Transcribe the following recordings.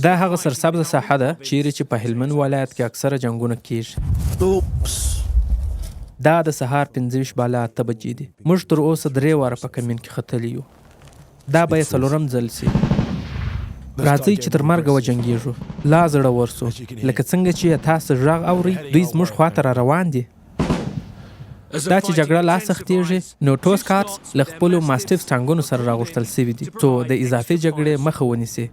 دا هغه سرسبزه ساحه ده چیرې چې په هلمند ولایت کې اکثره جنګونه کیږي. دا د سهار 25 بالا 8 بجې دي. موږ تر اوسه درې واره په کمین کې ختلي یو. دا به یې څلورم ځل سي. راځئ چې تر مرګه وجنګیږو، لا زړور سو. لکه څنګه چې یې تاسو غږ اورئ، دوی زموږ خواته را روان دي. دا چې جګړه لا سختیږي، نو ټوس کارټس له خپلو ماسټیف ټانګونو سره راغوښتل شوي دي، څو د اضافي جګړې مخه ونیسي.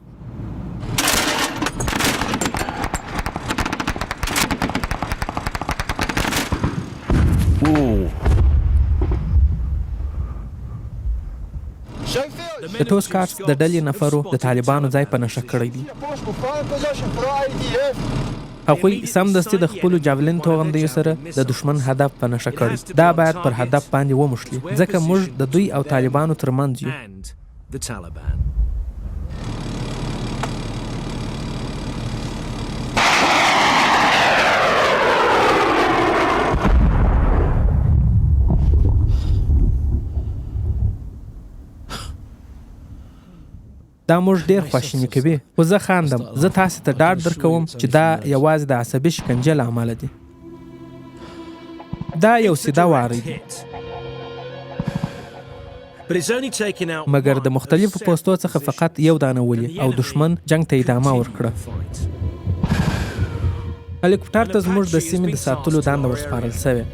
د ټوس کارټس د ډلې نفرو د طالبانو ځای په نښه کړی دی. هغوی سمدستي د خپلو جاولین توغندیو سره د دښمن هدف په نښه کړی. دا باید پر هدف باندې وموښلي، ځکه موږ د دوی او طالبانو تر منځ یو. دا موږ ډېر خواشیني کوي، خو زه خاندم. زه تاسې ته ډاډ درکوم چې دا یوازې د عصبي شکنجې له امله دي. دا یو سیده واری دی، مګر د مختلفو پوستو څخه فقط یو دانه ولي او دښمن جنګ ته ادامه ورکړه. هلیکوپټر ته زموږ د سیمې د ساتلو دنده ورسپارل شوې.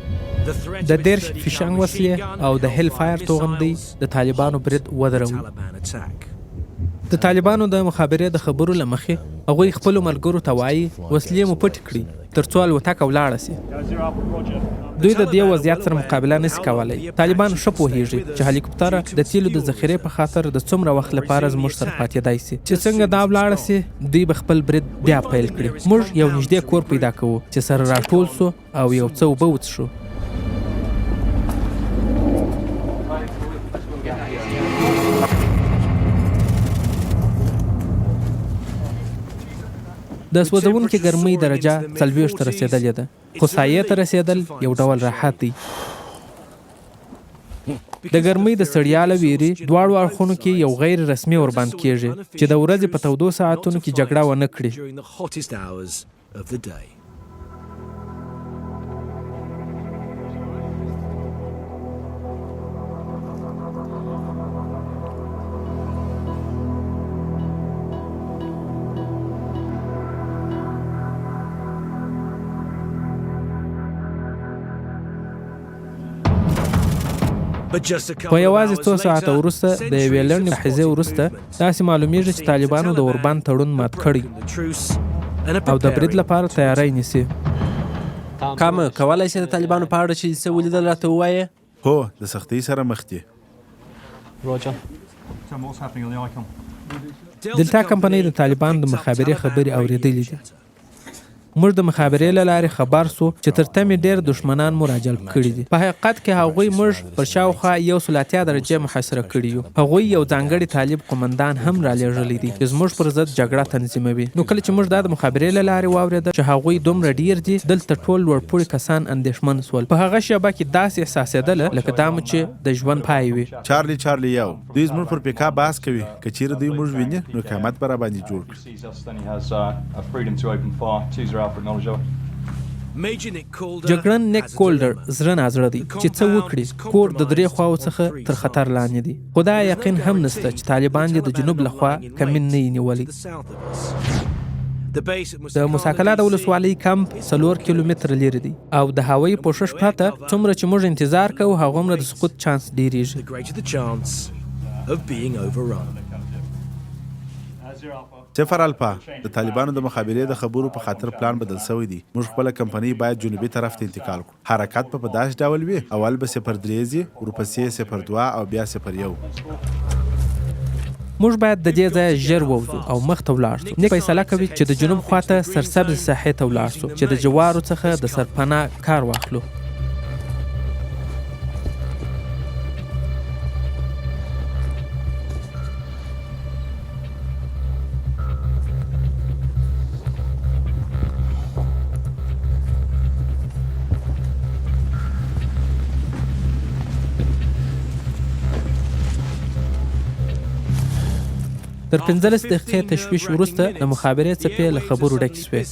د 30 فشنګ وسلې او د هیل فایر توغندۍ د طالبانو برید ودروي. د طالبانو د مخابرې د خبرو له مخې، هغوی خپلو ملګرو ته وايي، وسلې مو پټې کړئ ترڅو الوتکه ولاړه شي. دوی د دې وضعیت سره مقابله نشي کولی. طالبان ښه پوهیږي چې هلیکوپتره د تیلو د ذخیرې په خاطر د څومره وخت لپاره زموږ سره پاتېدای شي. چې څنګه دا ولاړه شي، دوی به خپل برید بیا پیل کړي. موږ یو نږدې کور پیدا کوو چې سره راټول شو او یو څه اوبه وڅښو. د سوځونکې ګرمۍ درجه 40 ته رسېدلې ده، خو سایې ته رسېدل یو ډول راحت دی. د ګرمۍ د ستړیا له ویرې دواړو اړخونو کې یو غیر رسمي اوربند کیږي چې د ورځې په تودو ساعتونو کې جګړه ونه کړي. خو یوازې څو ساعته وروسته د یوې لنډې ملاحظې وروسته داسې معلومیږي چې طالبانو د اوربند تړون مات کړی او د برید لپاره تیاری نیسي. کامه، کولای شې د طالبانو په اړه چې دې څه ولیدل راته ووایې؟ هو، د سختۍ سره مخ دي. دلتا کمپنۍ د طالبانو د مخابرې خبرې اورېدلې دي. موږ د مخابرې له لارې خبر شو چې تر تمې ډېر دښمنان مو راجلب کړي دي. په حقیقت کې هغوی موږ پر شاوخوا 180 درجې محاصره کړي یو. هغوی یو ځانګړی طالب قومندان هم رالېږلی دی چې زموږ پر ضد جګړه تنظیموي. نو کله چې موږ دا د مخابرې له لارې واورېدل چې هغوی دومره ډېر دي، دلته ټول لوړپوړي کسان اندېښمن شول. په هغه شېبه کې داسې احساسېدله لکه دا مو چې د ژوند پای وي. چارلي چارلي یو، دوی زموږ پر پیکا بحث کوي، که چېرې دوی موږ ویني نو قیامت به راباندې جوړ کړي. جګړن نیک کولډر زړه نازړه دی چې څه وکړي. کور د درې خواوو څخه تر خطر لاندې دی، خو دا یقین هم نشته چې طالبان دې د جنوب له خوا کمین نه یي نیولی. د موسی کلا د ولسوالۍ کمپ 4 کیلومتره لیرې دی او د هوایي پوښښ پرته څومره چې موږ انتظار کوو هغومره د سقوط چانس ډیریږي. صفر الفا، د طالبانو د مخابرې د خبرو په خاطر پلان بدل شوی دی. موږ خپله کمپنۍ باید جنوبي طرف ته انتقال کړو. حرکت به په داسې ډول وي، اول به 03 ځي، ورپسې 02 او بیا 01. موږ باید د دې ځایه ژر ووځو او مخته ولاړ شو. نیک فیصله کوي چې د جنوب خواته سرسبزې ساحې ته ولاړ شو چې د جوارو څخه د سرپناه کار واخلو. تر 15 دقیقې تشویش وروسته د مخابرې څپې له خبرو ډکې شوې.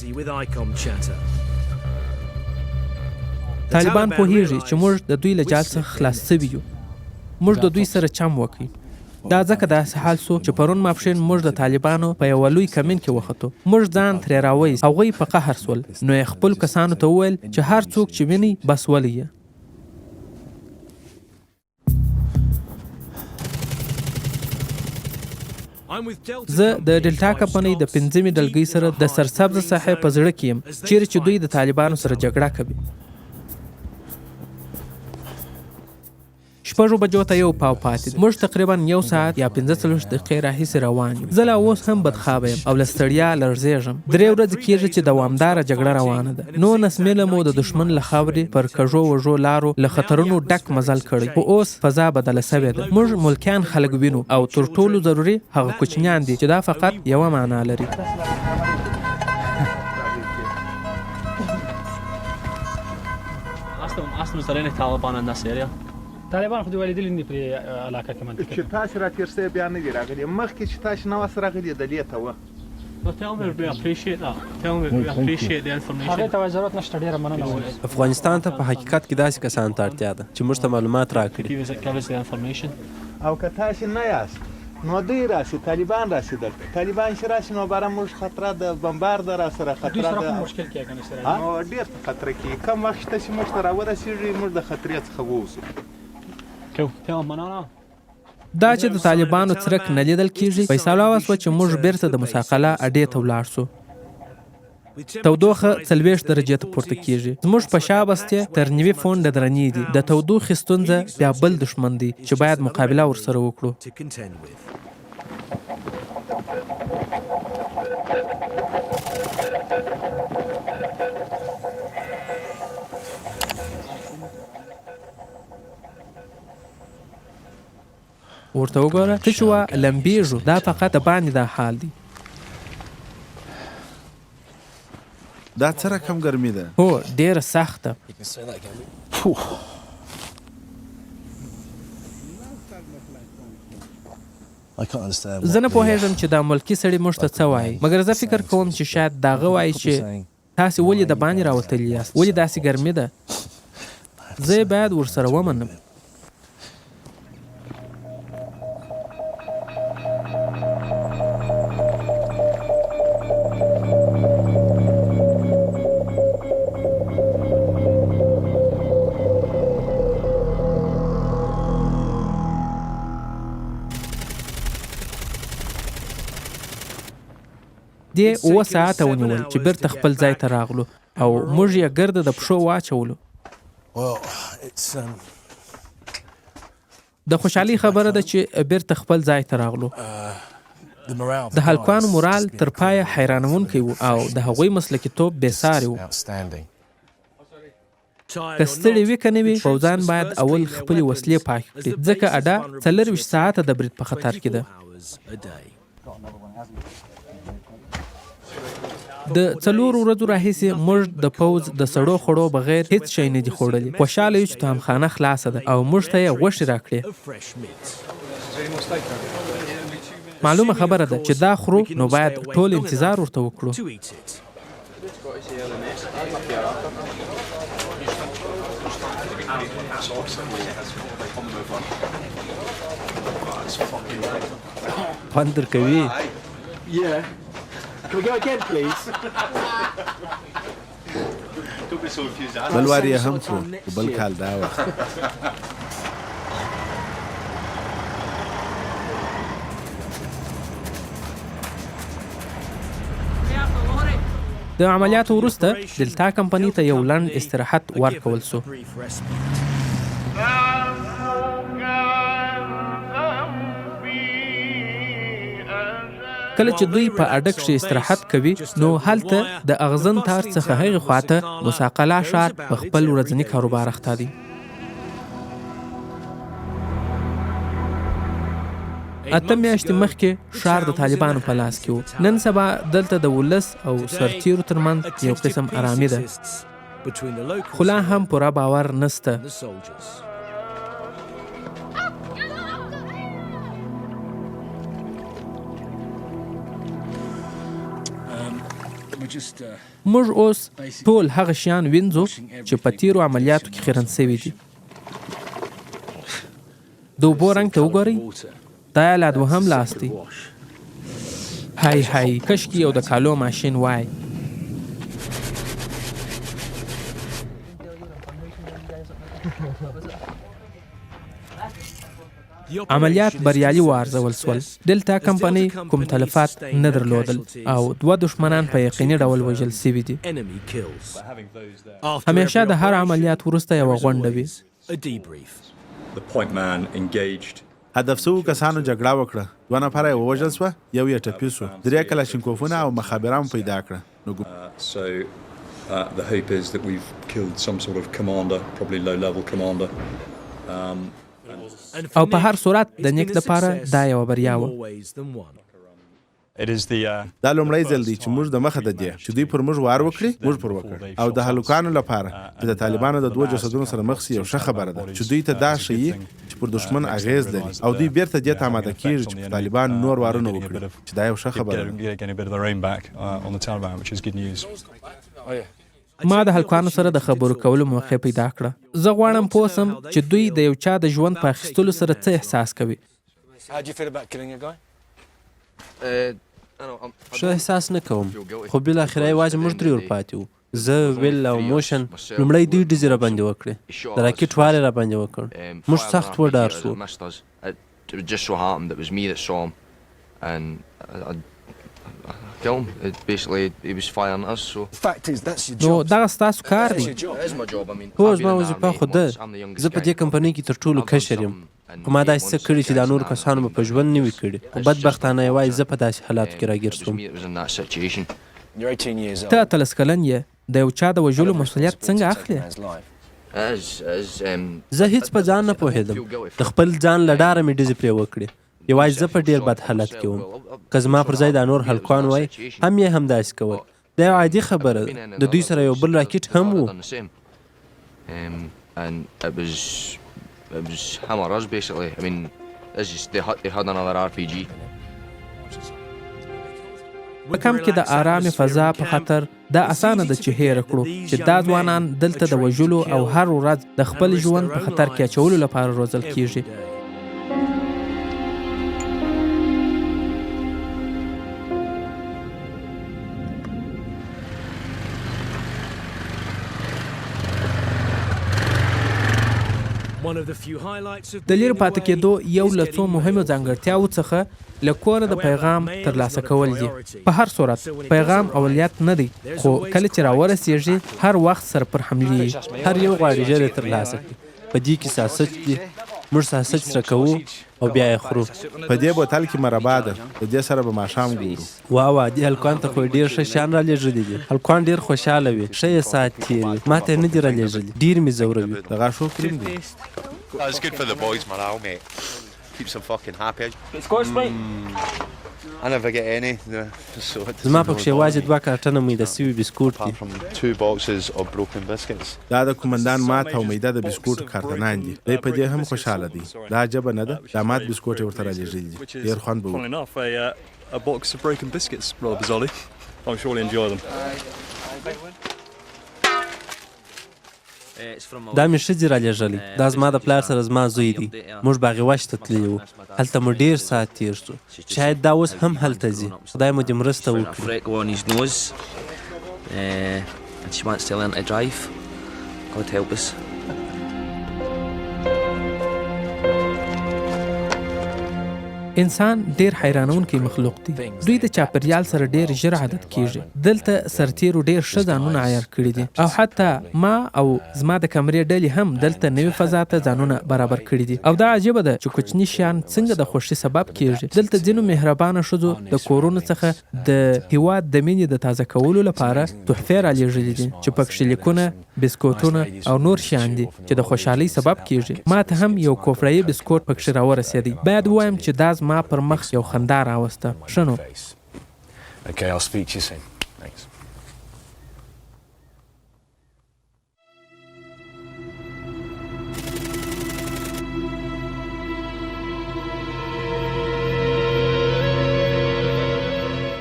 طالبان پوهیږي چې موږ د دوی له جال څخه خلاص شوي یو. موږ د دوی سره چم وکړ. دا ځکه داسې حال شو چې پرون ماپښین موږ د طالبانو په یوه لوی کمین کې وختو. موږ ځان ترې راوایست. هغوی په قهر شول، نو یې خپلو کسانو ته وویل چې هر څوک چې وینئ بس ولئ یې. زه د ډیلټا کمپنۍ د پنځمې ډلګۍ سره د سرسبزه ساحې په زړه کې یم، چیرې چې دوی د طالبانو سره جګړه کوي. شپږو بجو ته یو پاو پاتې دی. موږ تقریبا یو ساعت یا 45 دقیقې راهیسې روان یو. زه لا اوس هم بدخوابه یم او له ستړیا لړزېږم. 3 ورځې کېږي چې دوامداره جګړه روانه ده. 19 میله مو د دښمن له خاورې پر کږو وږو لارو له خطرونو ډک مزل کړی، خو اوس فضا بدله شوې ده. موږ ملکیان خلک وینو او تر ټولو ضروري هغه کوچنیان دي چې دا فقط یوه معنا لري. طالبان خو دې ولیدلي نه دي په دې علاقه کې منطقه چې تاسې را تېر شوي بیا نه دي راغلي، مخکې چې تاسې نه واست راغلي دلې ته وه. هغې ته وایه ضرورت نشته، ډېره مننه ولس. افغانستان ته په حقیقت کې داسې کسانو ته اړتیا ده چې موږ ته معلومات راکړي. او که تاسې نه یاست نو دوی راشي، طالبان راشي دلته، طالبان چې راشي نو باره موږ خطره د بمبار ده راسره، دوی خطره سره ده کوم مشکل کې کنه چې راځي. نو ډېر په خطره کې یو. کم وخت شته چې موږ ته راورسېږي، موږ د خطرې څخه ووځو. دا چې د طالبانو څرک نه لیدل کېږي، فیصله وشوه چې موږ بیرته د موسی قلعه اډې ته ولاړ شو. تودوخه 40 درجې ته پورته کېږي. زموږ په شا بستې تر 90 پونډه درنې دي. د تودوخې ستونزه بیا بل دښمن دی چې باید مقابله ورسره وکړو. ورته وګوره، ته چې وا لمبېږو، دا فقط د باندې دا حال دی. دا څه رقم ګرمي ده؟ هو، ډېره سخته. زه نه پوهېږم چې دا ملکي سړي موږ ته څه وايي، مګر زه فکر کوم چې شاید د هغه وايي چې تاسې ولې د باندې راوتلي یاست، ولې داسې ګرمي ده؟ زه یې باید ورسره ومنم. دې 7 ساعته ونیول چې بیرته خپل ځای ته راغلو او موږ یې ګرده د پښو واچولو. د خوشحالۍ خبره ده چې بیرته خپل ځای ته راغلو. د هلکانو مورال تر پایه حیرانوونکی و او د هغوی مسلکیتوب بې ساري و. که ستړي وي که نه وي، پوځیان باید اول خپلې وسلې پاکې کړي، ځکه اډه 24 ساعته د برید په خطر کې ده. د 4 ورځو راهیسې موږ د پوځ د سړو خوړو بغیر هیڅ شی نه دي خوړلي. خوشحاله یو چې طعامخانه خلاصه ده او موږ ته یې غوښې راکړې. معلومه خبره ده چې دا خورو نو باید ټول انتظار ورته وکړو. خوند درکوي. بل وار یې هم خورو، خو بل کال دا وخت. د عملیاتو وروسته ډیلټا کمپنۍ ته یو لنډ استراحت ورکول شو. کله چې دوی په اډه کښې استراحت کوي نو هلته د اغزن تار څخه هغې خواته موسی قلعه ښار په خپل ورځني کاروبار اخته دی. 8 میاشتې مخکې ښار د طالبانو په لاس کې و. نن سبا دلته د ولس او سرتیرو ترمنځ یو قسم ارامي ده، خو لا هم پوره باور نشته. موږ اوس ټول هغه شیان وینځو چې په تیرو عملیاتو کې خیرن شوي دي. د اوبو رنګ ته وګورئ، دا یې لا دوهم لاس دی. های های، کشکې یو د کالو ماشین وای. عملیات بریالي وارزول شول. ډیلټا کمپنۍ کوم تلفات نه درلودل او دوه دښمنان په یقیني ډول وژل شوي دي. همیشه د هر عملیات وروسته یوه غونډه وي. هدف شوو کسانو جګړه وکړه، دوه نفره یې ووژل شوه، یو یې ټپي شو، درې کلاشینکوفونه او مخابره مو پیدا کړه، نو او په هر صورت د نیک لپاره دا یوه بریا وه. دا لومړی ځل دی چې موږ د مخه د دې چې دوی پر موږ وار وکړي، موږ پر وکړ. او د هلکانو لپاره چې د طالبانو د دوو جسدونو سره مخ شي یو ښه خبره ده چې دوی ته دا ښيي چې پر دښمن اغېز لري او دوی بېرته دې ته اماده کېږي چې پر طالبانو نور وارونه وکړي چې دا یو ښه خبره ده. ما د هلکانو سره د خبرو کولو موقع پیدا کړه. زه غواړم پوه شم چې دوی د یو چا د ژوند په اخیستلو سره څه احساس کوي. ښه احساس نه کوم، خو بالاخره یوازې موږ درې ورپاتې وو، زه، ویل او موشن. لومړی دوی ډزې راباندې وکړې، د راکټ وار یې راباندې وکړ. موږ سخت وډار شوو. نو دغه ستاسو کار دی؟ هو، زما وظیفه خو ده. زه په دې کمپنۍ کې تر ټولو کشر یم، خو ما داسې څه کړي چې دا نورو کسانو به په ژوند نه وي کړي. خو بدبختانه یوازې زه په داسې حالاتو کې راګیر شوم. ته 18 کلن یې، د یو چا د وژلو مسوولیت څنګه اخلې؟ زه هیڅ په ځان نه پوهېدم. د خپل ځان له ډاره مې ډزې پرې وکړې. یوازې زه په ډېر بد حالت کې وم. که زما پر ځای دا نور هلکان وای، هم یې همداسې کول. دا یوه عادي خبره ده. د دوی سره یو بل راکټ هم و. په کمپ کې د آرامې فضا په خاطر دا اسانه ده چې هېره کړو چې دا ځوانان دلته د وژلو او هر ورځ د خپل ژوند په خطر کې اچولو لپاره روزل کیږي. د لیرې پاتې کېدو یو له څو مهمو ځانګړتیاوو څخه له کوره د پیغام ترلاسه کول دي. په هر صورت، پیغام اولیت نه دی، خو کله چې راورسېږي، هر وخت سره پر حملې. هر یو غواړي ژر یې ترلاسه کړي. په دې کې ساسج دي. موږ ساسج سره کوو او بیا یې خورو. په دې بوتل کې مربا ده. د دې سره به ماښام ګورو. وا وا، دې هلکانو ته خو یې ډېر ښه شیان رالېږلي دي. هلکان ډېر خوشحاله وي. ښه یې ساعت تېر وي. ما ته یې نه دي رالېږلي. ډېر مې ځوروي. د غاښو کریم دی. زما پکښې یوازې دوه کارټنه میده شوي بسکوټ دي. دا د قومندان مات او میده د بسکوټو کارتنان دي. دی په دې هم خوشحاله دی. دا عجبه نه ده؟ دا مات بسکوټ یې ورته رالېږلي دي. ډېر خوند به وکړي. دا مې ښځې رالېږلی. دا زما د پلار سره زما زوی دی. موږ باغ وحش ته تللي وو. هلته مو ډېر ساعت تېر شو. شاید دا اوس هم هلته ځي. خدای مو دې مرسته وکړي. انسان ډېر حیرانونکی مخلوق دی. دوی د چاپېریال سره ډېر ژر عادت کېږي. دلته سرتېرو ډېر ښه ځانونه عیار کړي دي او حتی ما او زما د کمرې ډلې هم دلته نوې فضا ته ځانونه برابر کړي دي. او دا عجیبه ده چې کوچني شیان څنګه د خوښي سبب کېږي. دلته ځینو مهربانه ښځو د کورونو څخه د هېواد د مینې د تازه کولو لپاره تحفې رالېږلي دي چې پکښې لیکونه، بسکوټونه او نور شیان دي چې د خوشحالۍ سبب کېږي. ما ته هم یو کوفړهيي بسکوټ پکښې راورسېدی. باید ووایم چې دا زما پر مخ یو خندا راوسته. ښه نو.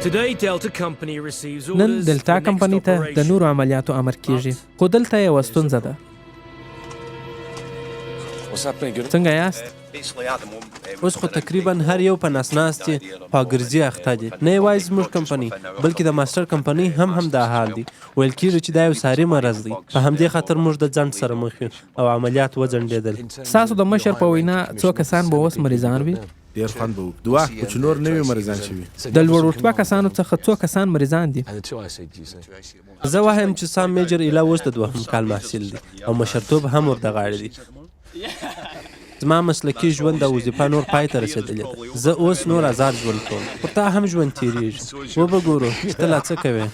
نن دلتا کمپنۍ ته د نورو عملیاتو امر کیږي، خو دلته یوه ستونزه ده. څنګه یاست؟ اوس خو تقریبا هر یو په نس ناستې خواګرځي اخته دي. نه یوازې زموږ کمپنۍ، بلکې د ماسټر کمپنۍ هم همدا حال دی. ویل کیږي چې دا یو ساري مرض دی. په همدې خاطر موږ د ځنډ سره مخ یو او عملیات وځنډېدل. ستاسو د مشر په وینا څو کسان به اوس مریضان وي؟ ډېر خوند به وکړي. دوه، خو چې نور نه وي مریضان شوي. د لوړ رتبه کسانو څخه څو کسان مریضان دي؟ زه وایم چې سام میجر ایله اوس د دوهم کال محصل دی او مشرتوب هم ور د غاړې دی. زما مسلکي ژوند او وظیفه نور پای ته رسېدلې ده. زه اوس نور ازاد ژوند کوم. پر تا هم ژوند تېرېږي. وبه ګورو چې ته لا څه کوې.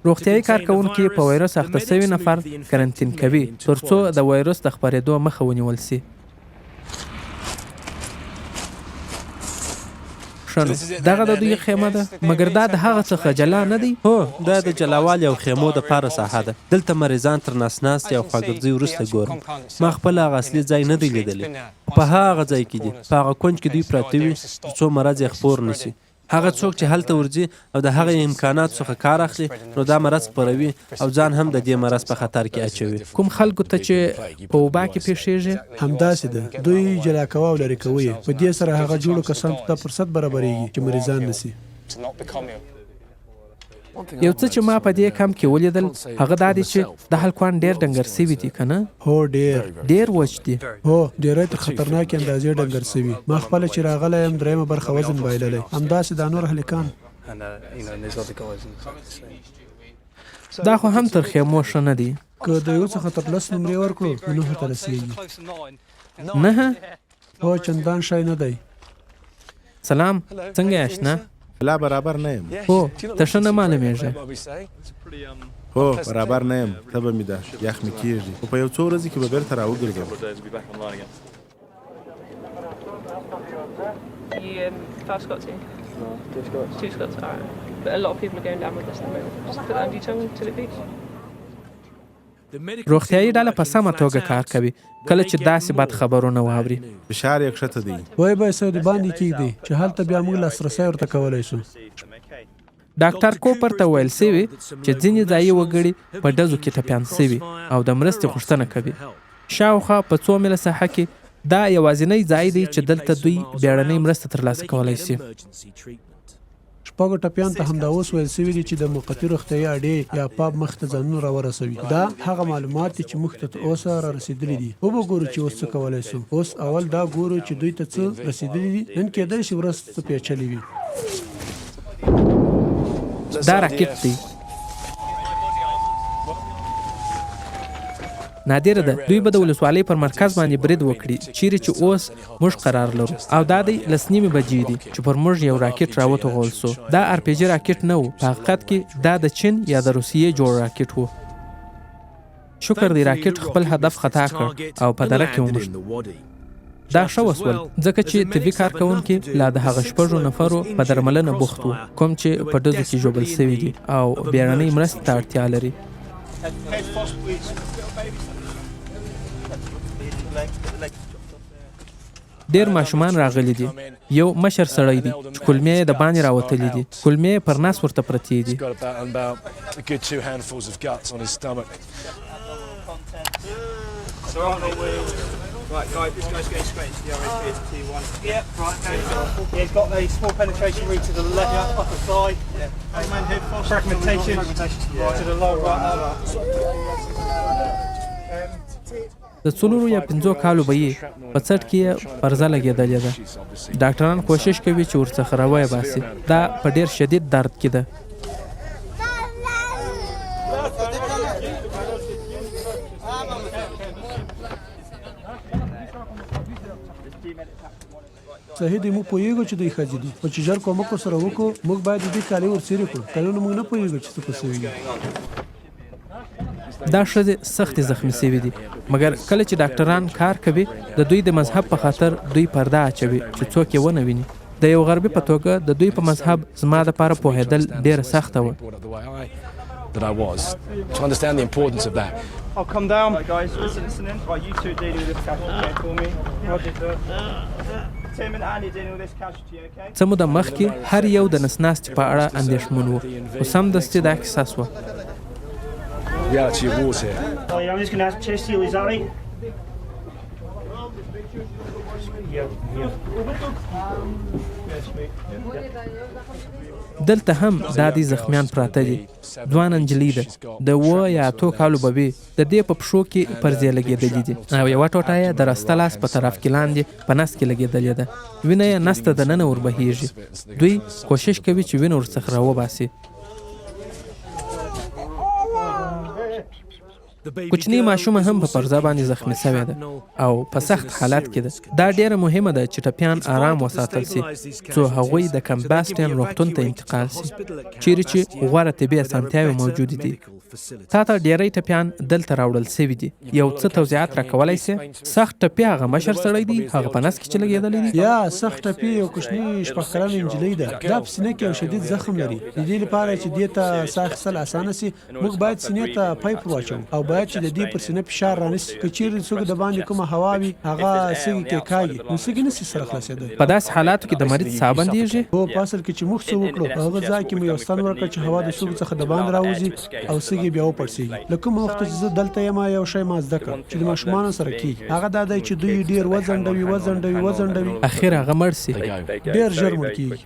روغتیايي کارکوونکي په وایرس اخته شوي نفر کرنتین کوي ترڅو د وایرس د خپرېدو مخه ونیول شي. ښه نو دغه د دوی خیمه ده، مګر دا د هغه څخه جلا نه دی؟ هو، دا د جلاوالي او خیمو دپاره ساحه ده. دلته مریضان تر نس ناستې او خواګرځۍ وروسته ګورم. ما خپله هغه اصلي ځای نه دی لیدلی، خو په هغه ځای کې دي. په هغه کونج کې دوی پراته وي تر څو مرض یې خپور نه شي. هغه څوک چې هلته ورځي او د هغه امکاناتو څخه کار اخلي نو دا مرض خپروي او ځان هم د دې مرض په خطر کې اچوي. کوم خلکو ته چې په وبا کې پېښېږي. همداسې ده، دوی جلا کوه او لرې کوه یې، په دې سره هغه جوړو کسانو ته دا فرصت برابرېږي چې مریضان نه شي. یو څه چې ما په دې کمپ کې ولیدل هغه دا دي چې دا هلکان ډېر ډنګر شوي دي، که نه؟ هو، ډېر. ډېر وچ دي. هو، ډېری تر خطرناکې اندازې ډنګر شوي. ما خپله چې راغلی یم درېیمه برخه وزن بایللی. همداسې دا نور هلکان. دا خو هم تر خیمو ښه نه دي. که د یو څخه تر لس نمرې ورکړو نو نهو ته رسېږي. نهه؟ هو، چندان شی نه دی. سلام، څنګه یې اشنا؟ لا برابر نه یم. هو، ته ښه نه معلومېږې. هو، برابر نه یم، تبه مې ده، یخ مې کېږي، خو په یو څو ورځو کې به بېرته راوګرځم. روغتیايي ډله په سمه توګه کار کوي کله چې داسې بد خبرونه واوري. فشار یې کښته دی. ویې باسئ او دباندې کېږدئ چې هلته بیا موږ لاسرسی ورته کولی شو. ډاکټر کوپر ته ویل شوي چې ځینې ځايي وګړي په ډزو کې ټپیان شوي او د مرستې غوښتنه کوي. شاوخوا په څو میله ساحه کې دا یوازینی ځای دی چې دلته دوی بیړنۍ مرسته ترلاسه کولی شي. شپږو ټپیانو ته همدا اوس ویل شوي دي چې د موقتي روغتیايي اډې یا پاب مخې ته ځانونه راورسوي. دا هغه معلومات دي چې موږ ته تر اوسه رارسېدلي دي. وبه ګورو چې اوس څه کولای شو. اوس اول دا ګورو چې دوی ته څه رسېدلي دي. نن کېدای شي ورځ څه پېچلې وي. دا راکټ دی. نادره ده، دوی به د ولسوالۍ پر مرکز باندې برید وکړي چیرې چې اوس موږ قرار لرو. او دا دی لس نیمې بجې دي چې پر موږ یو راکټ راوتوغول شو. دا ار پي جي راکټ نه و، په حقیقت کې دا د چین یا د روسیې جوړ راکټ و. شکر دی راکټ خپل هدف خطا کړ او په دره کې ونښت. دا ښه وشول ځکه چې طبي کارکوونکي لا د هغه شپږو نفرو په درملنه بوخت وو کوم چې په ډزو کې ژوبل شوي دي او بیړنۍ مرستې ته اړتیا لري. ډېر ماشومان راغلي دي. یو مشر سړی دی چې کولمې یې د باندې راوتلې دي. کولمې یې پر نس ورته پرتې دي. د څلورو یا پنځو کالو به یي، په څټ کې یې پرزه لګېدلې ده. ډاکټران کوشش کوي چې ورڅخه راویې باسي. دا په ډېر شدید درد کې ده. صحیح دی، موږ پوهېږو چې دوی ښځې دي، خو چې ژر کومک ورسره وکړو، موږ باید د دوی کالي ورڅیرې کړو، که نه نو موږ نه پوهېږو چې څه په شوي دي. دا ښځې سختې زخمي شوې دي، مګر کله چې ډاکټران کار کوي، د دوی د مذهب په خاطر دوی پرده اچوي چې څوک یې ونه ویني. د یو غربي په توګه د دوی په مذهب زما دپاره پوهېدل ډېره سخته وه. څه موده مخکې هر یو د نسناستې په اړه اندېښمن و، خو سمدستي دا کیسه شوه. دلته هم دا دي زخمیان پراته دي. ځوانه نجلۍ ده، د اووه یا اتو کالو به وي. د دې په پښو کې پرزې لګېدلې دي او یوه ټوټه یې د راسته لاس په طرف کې لاندې په نس کې لګېدلې ده. وینه یې نس ته دننه ور بهیږي. دوی کوشش کوي چې وینه ورڅخه راوباسي. کوچنۍ ماشومه هم په پرزه باندې زخمي شوې ده او په سخت حالت کې ده. دا ډېره مهمه ده چې ټپیان ارام وساتل شي څو هغوی د کمباسټین روغتون ته انتقال شي، چیرې چې غوره طبي اسانتیاوې موجودې دي. تا ته ډیری ټپیان دلته راوړل شوي دي. یو څه توضیحات راکولای شې؟ سخت ټپي هغه مشر سړی دی، هغه په نس کې چې لګېدلی دی؟ یا، سخت ټپي یو کوچنۍ شپږ کلنه نجلۍ ده. دا په سینه کې یو شدید زخم لري. د دې لپاره چې دې ته ساه اخیستل اسانه شي، موږ باید سینې ته پایپ ور واچوو او باید چې د دې پر سینه فشار رانه شي. که چیرې د سږو دباندې کومه هوا وي، هغه سږي کېکاږي، نو سږي نه شي سره خلاصېدای. په داسې حالاتو کې د مریض ساه بندېږي؟ هو، په اصل کې چې موږ څه وکړو، په هغه ځای کې مو یو ستن ورکړ چې هوا د سږو څخه دباندې راوځي او سږي بیا وپړسېږي. له کومه وخته چې زه دلته یم، یو شی ما زده کړ چې د ماشومانو سره کېږي، هغه دا دی چې دوی ډېر وځنډوي، وځنډوي، وځنډوي. اخر هغه مړ شي. ډېر ژر مړ کېږي.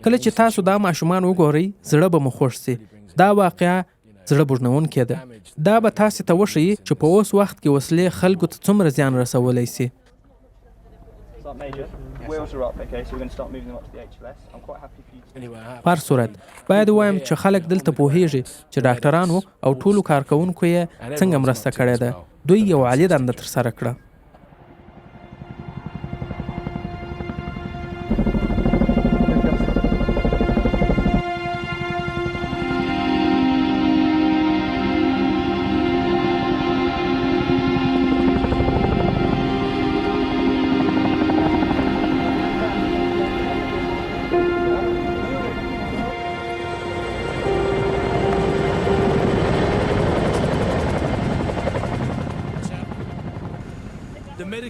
کله چې تاسو دا ماشومان وګورئ، زړه به مو خوږ شي. دا واقعا زړه بوږنوونکې ده. دا به تاسې ته وښيي چې په اوس وخت کې وسلې خلکو ته څومره زیان رسولی شي. په هر صورت، باید ووایم چې خلک دلته پوهیږي چې ډاکټرانو او ټولو کارکوونکو یې څنګه مرسته کړې ده. دوی یو عالي دنده ترسره کړه.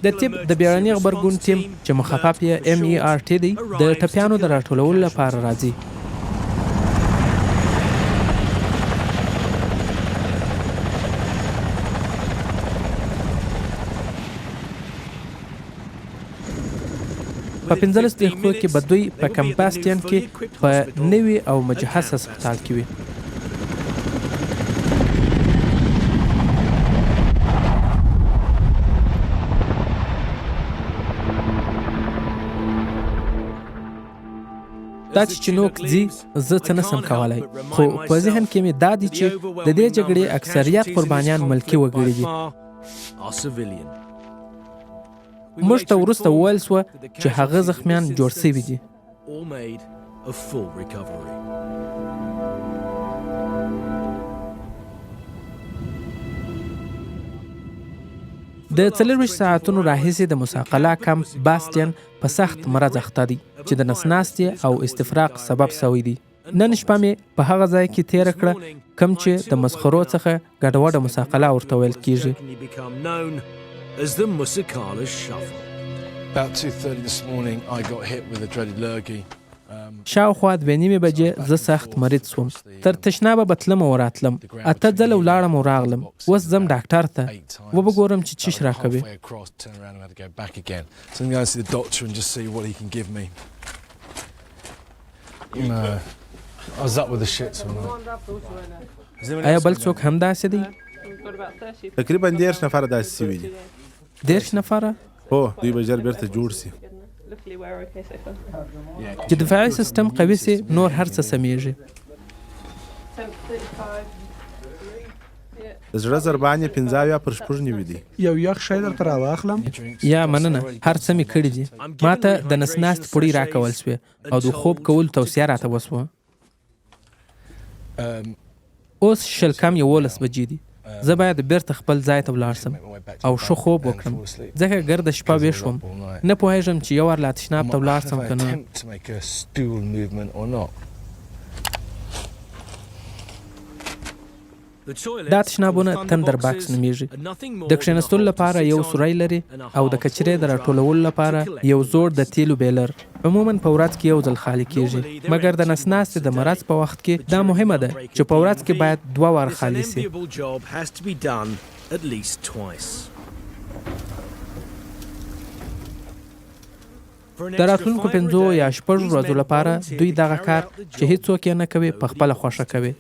د طب د بیړني غبرګون ټیم چې مخفف یې MERT دی، د ټپیانو د راټولولو لپاره راځي. په 15 دقیقو کې به دوی په کمپاستین کې په نوي او مجهز هسپتال کې وي. دا چې چینوک ځي، زه څه نه شم کولی، خو په ذهن کې مې دا دي چې د دې جګړې اکثریت قربانیان ملکي وګړي دي. موږ ته وروسته وویل شوه چې هغه زخمیان جوړ شوي دي. د 24 ساعتونو راهیسې د مساقلا کمپ باستین په سخت مرض اخته دی چې د نسناستې او استفراق سبب شوی دی. نن شپه مې په هغه ځای کې تېره کړه کوم چې د مسخرو څخه ګډوډه مساقلا ورته ویل کیږي. شاوخوا دوې نیمې بجې زه سخت مریض شوم. تر تشنابه به تلم او راتلم. اته ځله ولاړم او راغلم. اوس ځم ډاکټر ته، وبه ګورم چې چش راکوي. ایا بل څوک هم داسې دی؟ تقریبا 30 نفره داسې شوي دي. 30 نفره؟ هو، دوی به ژر بیرته جوړ شي. چې دفاعي سیستم قوي شي، نور هر څه سمېږي. د زړه ضربان یې 75 پر 96 دی. یو یخ شی درته راواخلم؟ یا مننه، هر څه مې کړي دي. ما ته د نس ناستې پوړۍ راکول شوې او د خوب کولو توصیه راته وشوه. اوس 10:45 بجې دي. زه باید بیرته خپل ځای ته ولاړ شم او ښه خوب وکړم، ځکه ګرده شپه ویښ وم. نه پوهېږم چې یو وار لا تشناب ته ولاړ شم که نه. دا تشنابونه تندر باکس نومېږي. د کښېنستلو لپاره یو سوری لري او د کچرې د راټولولو لپاره یو زوړ د تېلو بیلر. عموماً په ورځ کې یو ځل خالي کېږي، مګر د نسناستې د مرض په وخت کې دا مهمه ده چې په ورځ کې باید دوه واره خالي شي. د راتلونکو پنځو یا شپږو ورځو لپاره دوی دغه کار چې هیڅوک یې نه کوي په خپله خوښه کوي.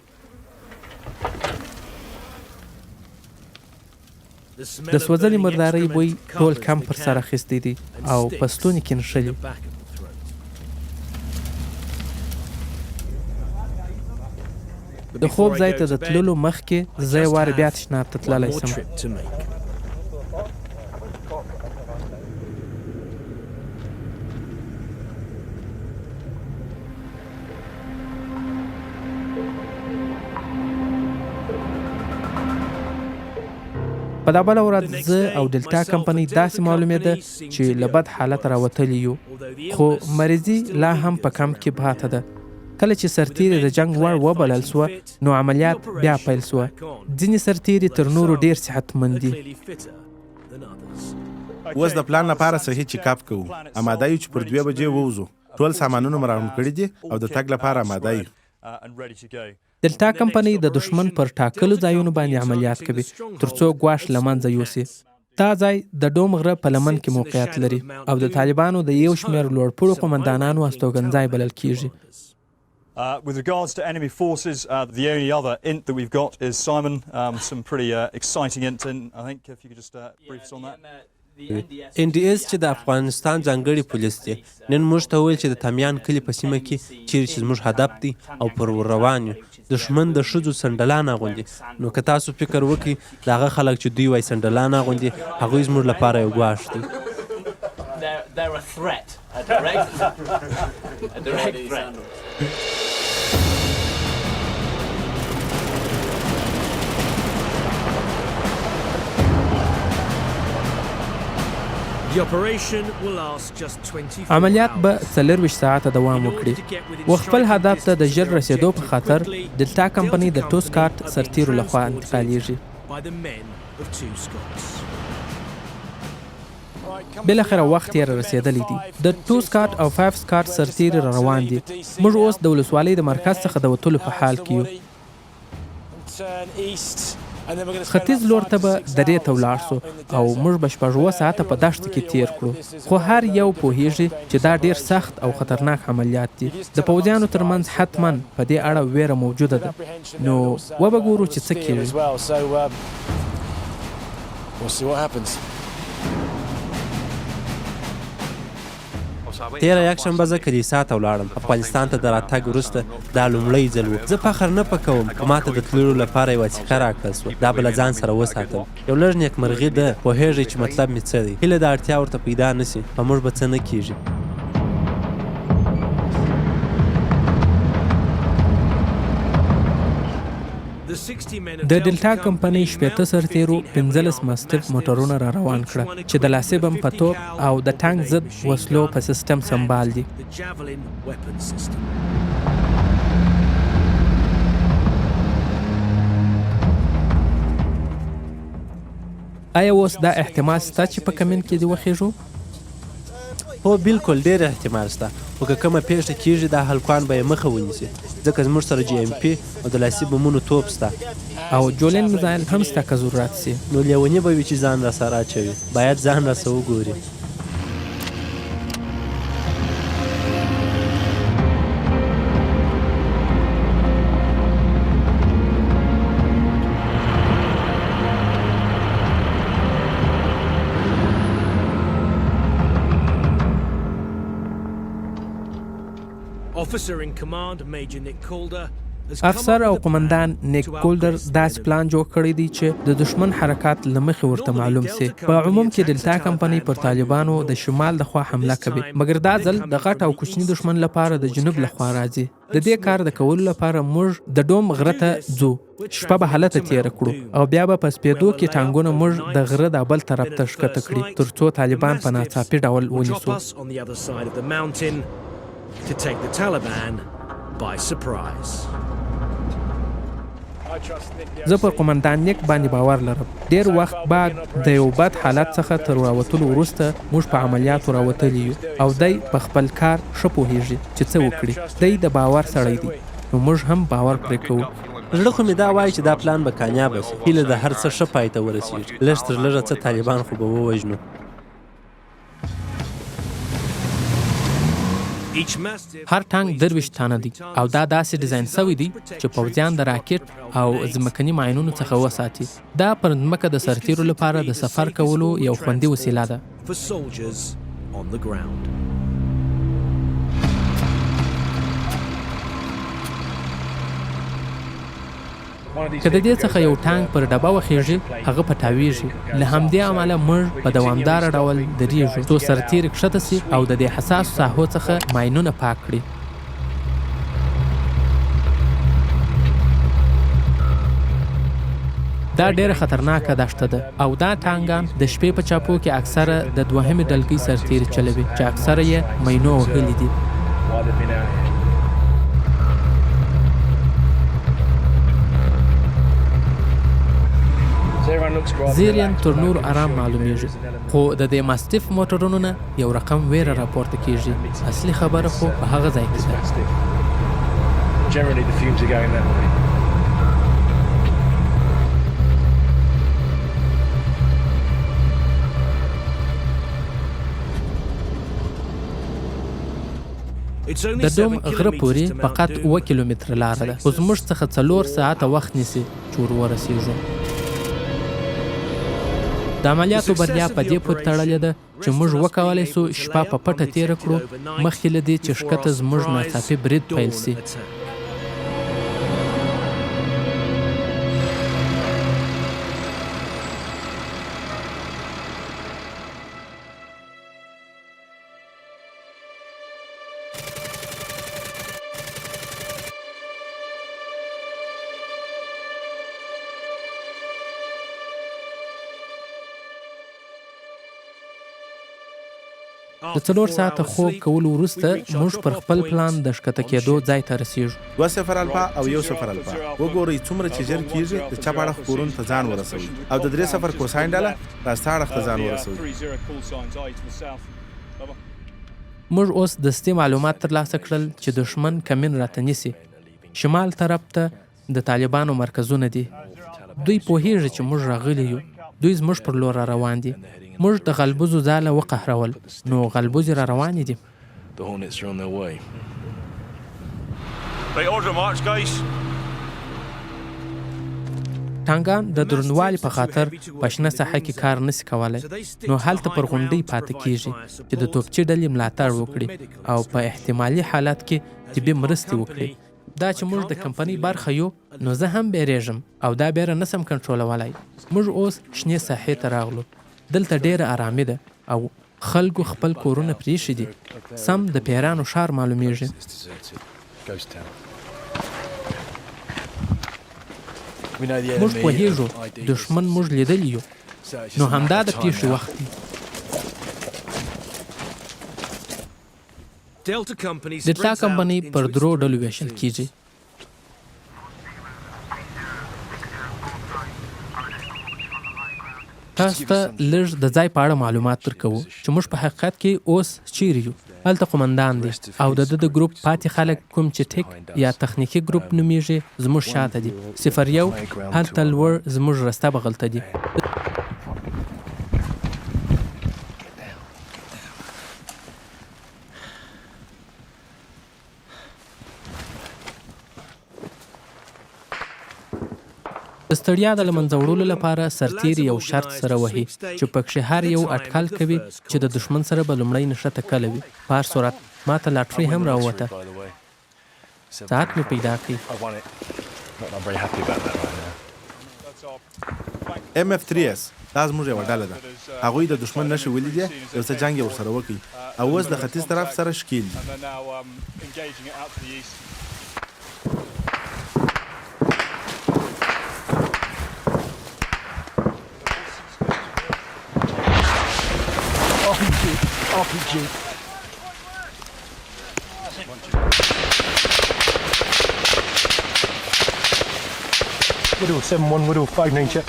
د سوځلې مردارۍ بوی ټول کمپ پر سر اخیستی دی او په ستوني کې نښلي. د خوب ځای ته د تللو مخکې زه یو وار بیا تشناب ته تللی شم. په دا بله ورځ زه او ډیلټا کمپنۍ داسې معلومېده چې له بد حالته راوتلي یو، خو مریضي لا هم په کمپ کې پاته ده. کله چې سرتیري د جنګ وړ وبلل شوه، نو عملیات بیا پیل شوه. ځینې سرتیري تر نورو ډېر صحتمند دي. اوس د پلان لپاره صحي چیک اپ کوو. اماده یو چې پر دوې بجې ووځو. ټول سامانونه مو راغونډ کړي دي او د تګ لپاره اماده یو. دلتا کمپنۍ د دښمن پر ټاکلو ځایونو باندې عملیات کوي ترڅو ګواښ له منځه یوسي. دا ځای د ډوم غره په لمن کې موقعیت لري او د طالبانو د یو شمېر لوړپوړو قومندانانو استوګنځای بلل کیږي. With regards to enemy forces, the only other int that we've got is Simon. Some pretty exciting int, and I think if you could just brief us on that. این ډي ایس چې د افغانستان ځانګړي پولیس دي، نن موږ ته وویل چې د تامیان کلي په سیمه کې چیرې چې زموږ هدف دی او پر ور روان یو، دښمن د ښځو سنډلان اغوندي، نو که تاسو فکر وکړئ د هغه خلک چې دوی وایي سنډلان اغوندي، هغوی زموږ لپاره یو ګواښ دی. عملیات به 24 ساعته دوام وکړي. و خپل هدف ته د ژر رسېدو په خاطر ډلټا کمپنۍ د ټو سکاټ سرتیرو لخوا انتقالیږي. بالاخره وخت یې رارسېدلی دی. د ټو سکاټ او فایف سکاټ سرتیري را روان دي. موږ اوس د ولسوالۍ د مرکز څخه د وتلو په حال کې یو. ختیځ لور ته به درې ته ولاړ شو او موږ به شپږ اووه ساعته په دښته کې تېر کړو. خو هر یو پوهېږي چې دا ډېر سخت او خطرناک عملیات دي. د پوځیانو تر منځ حتما په دې اړه وېره موجوده ده. نو وبه ګورو چې څه کېږي. تېره یکشنبه زه کلیسا ته ولاړم. افغانستان ته د راتګ وروسته دا لومړی ځل و. زه فخر نه په کوم، خو ماته د تللو لپاره یوه وثیقه راکړل شوه. دا به له ځان سره وساتم. یو لږ نېکمرغي ده. پوهېږئ چې مطلب مې څه دی؟ هیله ده اړتیا ورته پیدا نه شي. په موږ به څه نه کېږي. د ډیلټا کمپنۍ 60 سرتیرو 15 ماستف موټرونه را روان کړه چې د لاسي بم په توپ او د ټانک ضد وسلو په سیستم سمبال دي. ایا اوس دا احتمال شته چې په کمین کې دې وخیژو؟ هو بلکل ډېر احتمال شته خو که کومه پېښه کېږي دا هلکان به یې مخه ونیسي ځکه زموږ سره جي ایم پي او د لاسي بمونو توپ شته. او جولین میزایل هم شته که ضرورت شي. نو لېوني به وي چې ځان راسره اچوي باید ځان راسره وګوري. افسر او قومندان نیک کولدر داسې پلان جوړ کړی دی چې د دښمن حرکات له مخې ورته معلوم شي. په عموم کې ډلټا کمپنۍ پر طالبانو د شمال د خوا حمله کوي، مګر دا ځل د غټ او کوچني دښمن لپاره د جنوب له خوا راځي. د دې کار د کولو لپاره موږ د ډوم غره ته ځو، شپه به هلته تېره کړو او بیا به په سپېدو کې ټانګونه موږ د غره دا بل طرف ته ښکته کړي تر څو طالبان په ناڅاپي ډول ونیسو. زه پر قومندان نیک باندې باور لرم. ډېر وخت بعد د یو بد حالت څخه تر راوتلو وروسته موږ په عملیاتو راوتلي یو او دی په خپل کار ښه پوهېږي چې څه وکړي. دی د باور سړی دی، نو موږ هم باور پرې کوو. زړه خو مې دا وايي چې دا پلان به کامیابه شي. هیله ده هر څه ښه پای ته ورسېږي. لږ تر لږه څه طالبان خو به ووژنو. هر ټانک 23 ټنه دی او دا داسې ډیزاین شوی دی چې پوځیان د راکټ او ځمکني ماینونو څخه وساتي. دا پر ځمکه د سرتیرو لپاره د سفر کولو یو خوندي وسیله ده. که د دې څخه یو ټانک پر ډبه وخیژي، هغه پټاویږي. له همدې امله موږ په دوامداره ډول درېږو، څو سرتېري کښته شي او د دې حساسو ساحو څخه ماینونه پاک کړي. دا ډېره خطرناکه دښته ده او دا ټانګان د شپې په چاپو کې اکثره د دوهمې ډلګۍ سرتېري چلوي، چې اکثره یې مینو وهلي دي. زیرین تر نورو ارام معلومیږي، خو د دې ماستیف موټرونو نه یو رقم ویره راپورته کیږي. اصلي خبره خو په هغه ځای کې ده. د دوم غره پورې فقط 7 کیلومتره لاره ده، خو زموږ څخه 4 ساعته وخت نیسي چې ور ورسېږو. د عملیاتو بریا په دې پورې تړلې ده چې موږ وکولای شو شپه په پټه تېره کړو، مخکې له دې چې ښکته زموږ ناڅاپي برید پیل شي. د 4 ساعته خوب کولو وروسته موږ پر خپل پلان د ښکته کېدو ځای ته رسېږو. 2 صفر الفا او 1 صفر الفا وګورئ څومره چې ژر کېږي د چپ اړخ کورونو ته ځان ورسوئ او د 3 صفر کوساین ډله راسته اړخ ته ځان ورسوئ. موږ اوس دستي معلومات ترلاسه کړل چې دښمن کمین راته نیسي. شمال طرف ته د طالبانو مرکزونه دي. دوی پوهیږي چې موږ راغلي یو. دوی زموږ پر لور را روان دي. موږ د غلبوزو ځاله وقهرول، نو غلبوزې را روانې دي. ټانګان د دروندوالي په خاطر په شنه ساحه کې کار نشي کولی، نو هلته پر غونډۍ پاتې کیږي چې د توپچي ډلې ملاتړ وکړي او په احتمالي حالت کې طبي مرستې وکړي. دا چې موږ د کمپنۍ برخه یو، نو زه هم بیریږم او دا بیره نسم کنټرولولای. موږ اوس شنې ساحې ته راغلو. دلته ډېره ارامي ده او خلکو خپل کورونه پرېښي دي. سم د پیرانو ښار معلومیږي. موږ پوهیږو دښمن موږ لیدلی یو، نو همدا د پیښې وخت دی. ډیلټا کمپنۍ پر درو ډلو ویشل کیږي. تاسو ته لږ د ځای په اړه معلومات درکوو چې موږ په حقیقت کې اوس چیرې یو. هلته قومندان دی او د ده د ګروپ پاتې خلک کوم چې ټیک یا تخنیکي ګروپ نومیږي زموږ شاته دي. 01 هلته لوړ زموږ رسته بغلته دي. د ستړیا د له منځه وړلو لپاره سرتېري یو شرط سره وهي چې پکښې هر یو اټکل کوي چې د دښمن سره به لومړۍ نښته کله وي. په هر صورت ماته لاټرۍ هم راووته. ساعت مې پیدا کړ. ایم اف 3 اس دا زموږ یوه ډله ده. هغوی د دښمن نښې ولیدې، یو څه جنګ یې ورسره وکړ او اوس له ختیځ طرف سره ښکېل دي. Widow 7-1, Widow 5-9 check.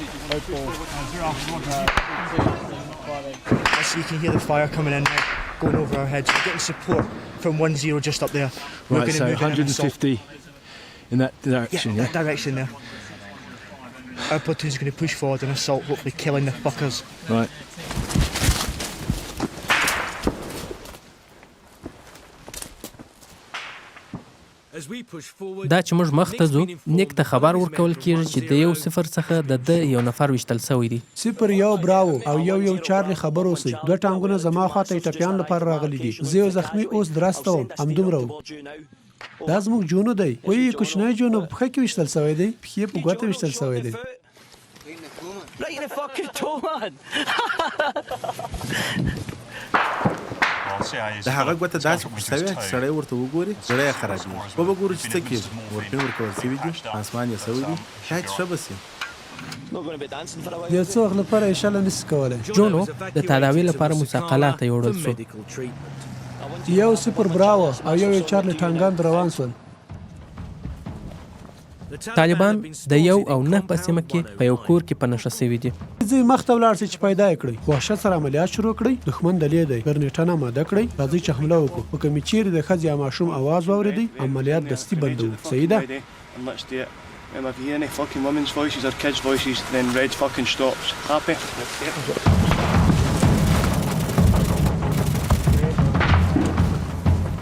So you can hear the fire coming in now, going over our heads. We're getting support from 1-0 just up there. We're Right, gonna so move in and assault. 150 in that direction, yeah? That direction there. Our platoon's going to push forward and assault, hopefully killing the fuckers. Right. دا چې موږ مخته ځو، نیک ته خبر ورکول کېږي چې د 1-0 څخه د ده یو نفر ویشتل شوی دی. 0-1 براوو او 1-1 چارلي خبر اوسئ، دوه ټانګونه زما خواته د ټپیانو لپاره راغلي دي. زه یو زخمي اوس درستوم. همدومره و. دا زموږ جونو دی. وی کوچنی جونو په پښه کې ویشتل شوی دی. پښې په ګوته ویشتل شوی دی. Right in the fucking toe, man! د هغه ګوته داسې خوږ شوې چې سړی ورته وګوري زړه یې خرابېږي. وبه ګورو چې څه کېږي. مورفین ورکول شوي دي، پانسمان یې شوی دی، شاید ښه به شي. د یو څه وخت لپاره یې شله نشي کولی. جونو د تداوي لپاره موسی قلعه ته یوړل شو. 1-0 براوو او 1-1 چارلي ټانګان روان شول. طالبان د 1 او 9 په سیمه کې په یو کور کې په نښه شوي دي. ځئ مخته ولاړ شئ چې پیدا یې کړئ. په وحشت سره عملیات شروع کړئ. دښمن دلې دی. ګرنیټونه اماده کړئ. راځئ چې حمله وکړو. خو که مې چیرې د ښځې یا ماشوم اواز واورېدی، عملیات دستي بندوو. صحیح ده؟ And let's do it. If you hear any fucking women's voices or kids' voices, then red fucking stops. Happy?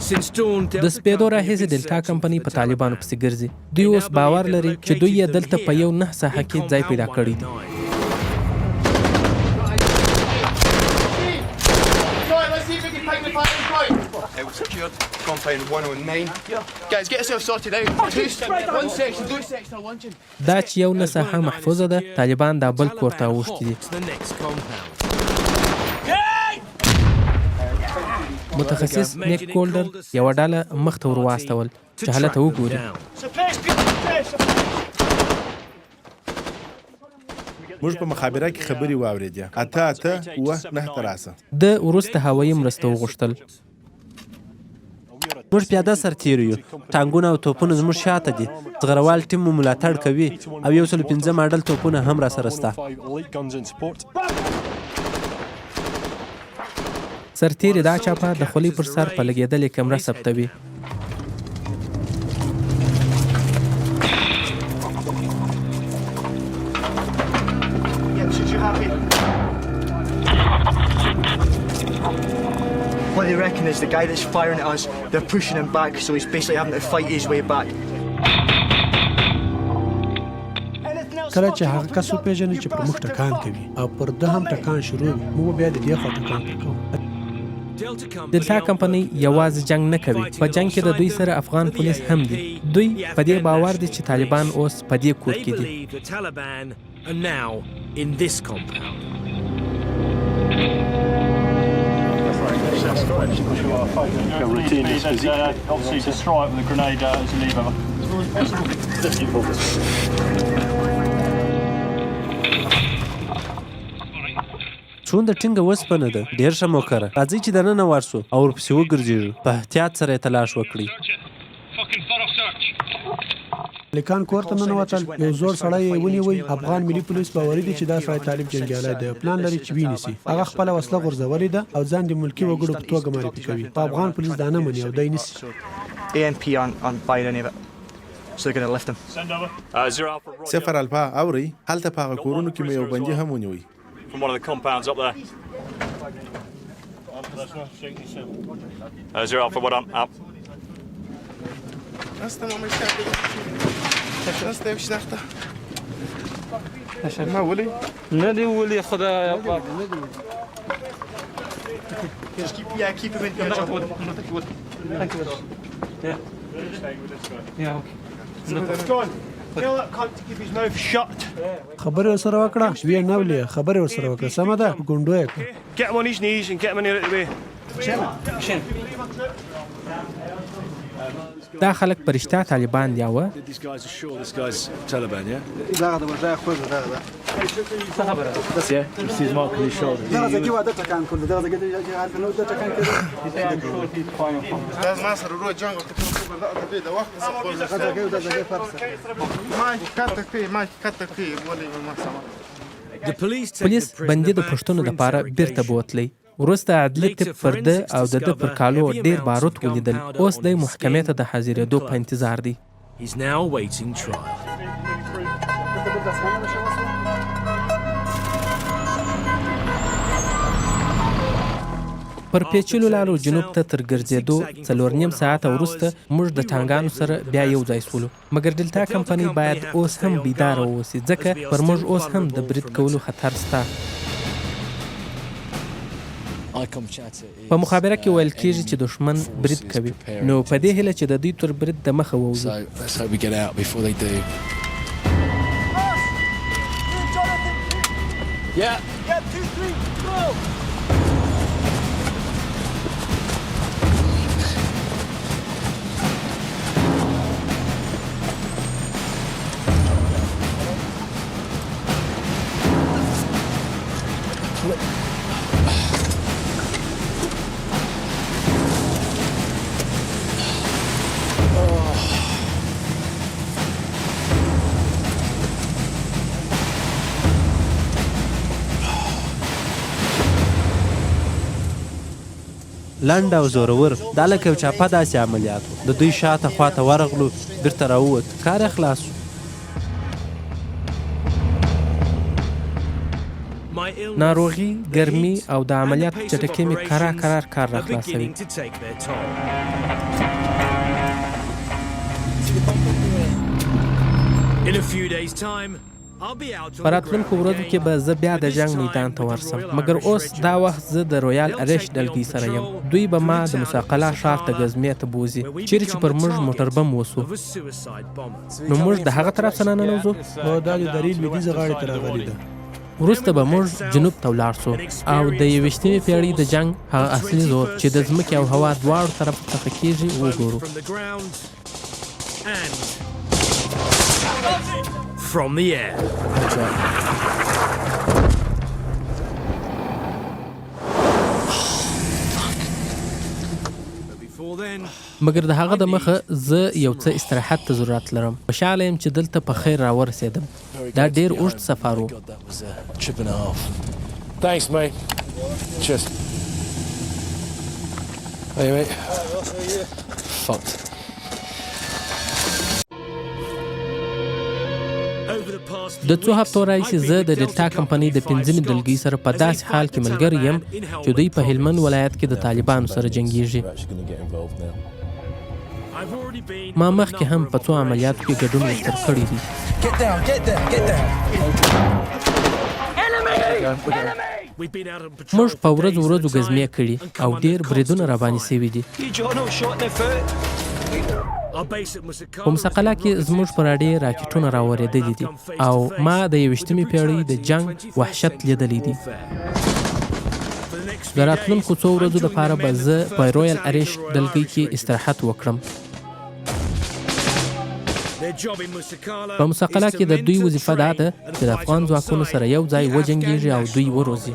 د سپېدو راهیسې ډیلټا کمپنۍ په طالبانو پسې ګرځي. دوی اوس باور لري چې دوی یې دلته په 1-9 ساحه کې ځای پیدا کړی دی. Secured compound 109. Guys, get yourself sorted out. One section, two section are launching. دا چې 1-9 ساحه محفوظه ده، طالبان دا بل کور ته اوښتي دي. متخصص نیک کولډر یوه ډله مخته ور واستول چې هلته وګوري. موږ په مخابره کې خبرې واورېدې. 8 8 7 9 ته راسه. ده وروسته هوایي مرسته وغوښتل. موږ پیاده سرتېري یو، ټانګونه او توپونه زموږ شاته دي، زغرهوال ټیم مو ملاتړ کوي او 105 ماډل توپونه هم راسره شته. سرتېري دا چاپه د خولۍ پر سر په لګېدلې کمره ثبتوي. Yeah, so you happy? What they reckon is the guy that's firing at us, they're pushing him back, so he's basically having to fight his way back. کله چې هغه کس وپېژنئ چې پر موږ ټکان کوي او پر ده هم ټکان شروع وي، موږ به بیا د دې خوا ټکان پر کوو. ډیلټا کمپنۍ یوازې جنګ نه کوي، په جنګ کې د دوی سره افغان پولیس هم دي. دوی په دې باور دي چې طالبان اوس په دې کور کې دي. The Taliban are now in this compound. Obviously, destroy it with a grenade as you leave. Over. څومره ټینګه وسپنه ده، ډېر ښه موقع ده. راځئ چې دننه ورشو او ورپسې وګرځېږو. په احتیاط سره یې تلاښ وکړئ. هلکان کور ته ننوتل، یو زوړ سړی یې ونیوی. افغان ملي پولیس باوري دي چې دا سړی طالب جنګیالی دی او پلان لري چې ویې نیسي. هغه خپله وسله غورځولې ده او ځان د ملکي وګړو په توګه معرفي کوي، خو افغان پولیس دا نه مني او دی نیسي. ANP aren't buying any of it, so they're going to lift him. 0 الفا اورئ؟ هلته په هغه کورونو کې مو یو بندي هم ونیوی. From one of the compounds up there. 0 Alpha, well done. Out. نسته شناخته. ما ولي نه دی ولي خدای پاک. Just keep, yeah, keep him in here. John. Thank you. Yeah. Yeah, okay. John, tell that cunt to keep his mouth shut. خبرې ورسره وکړه، ویې نه ولې، خبرې ورسره وکړه، سمه ده، په ګونډو یې کړه. Get him on his knees and get him in here out of the way. دا خلک په رښتیا طالبان دي او پولیس بندي د پوښتنو لپاره بیرته بوتلی. وروسته عدلي طب پر ده او د ده پر کالو ډېر باروت ولیدل. اوس دی محکمې ته د حاضرېدو په انتظار دی. پر پېچلو لارو جنوب ته تر ګرځېدو 4.5 ساعته وروسته موږ د ټانګانو سره بیا یو ځای شولو. مګر ډیلټا کمپنۍ باید اوس هم بیداره واوسي، ځکه پر موږ اوس هم د برید کولو خطر شته. په مخابره کې ویل کېږي چې دښمن برید کوي، نو په دې هیله چې د دوی تر برید دمخه ووځو. لنډ او زورور، دا لکه یو چاپه داسې عملیات و. د دوی شاته خواته ورغلو، بیرته راووت، کار یې خلاص شو. ناروغي، ګرمي او د عملیاتو چټکي مې کرار کرار کار راخلاصوي. په راتلونکو ورځو کې به زه بیا د جنګ میدان ته ورسم، مګر اوس دا وخت زه د رویال اریش ډلګۍ سره یم. دوی به ما د موسی قلعه ښار ته ګزمې ته بوځي، چیرې چې پر موږ موټر بم وشو. نو موږ د هغه طرف څخه ننوځو؟ هو، دا د درې لویدیځې غاړې ته راغلې ده. وروسته به موږ جنوب ته ولاړ شو او د 21مې پیړۍ د جنګ هغه اصلي زور چې د ځمکې او هوا دواړو طرفو څخه کیږي وګورو. From the air. مګر د هغه د مخه زه یو څه استراحت ته ضرورت لرم. خوشحاله یم چې دلته په خیر راورسېدم. دا ډېر اوږد سفر و. د څو هفتو راهیسې زه د ډیلټا کمپنۍ د پنځمې ډلګۍ سره په داسې حال کې ملګری یم چې دوی په هلمند ولایت کې د طالبانو سره جنګیږي. ما مخکې هم په څو عملیاتو کې ګډون ورسره کړی دی. موږ په ورځو ورځو ګزمې کړي او ډېر بریدونه راباندې شوي دي. په موسی قلعه کې زموږ پر اډې راکټونه راورېدلي دي او ما د 21مې پیړۍ د جنګ وحشت لیدلی دی. د راتلونکو څو ورځو لپاره به زه په رویال اریش ډلګۍ کې استراحت وکړم. په موسی قلعه کې د دوی وظیفه دا ده چې د افغان ځواکونو سره یو ځای وجنګیږي او دوی وروزي.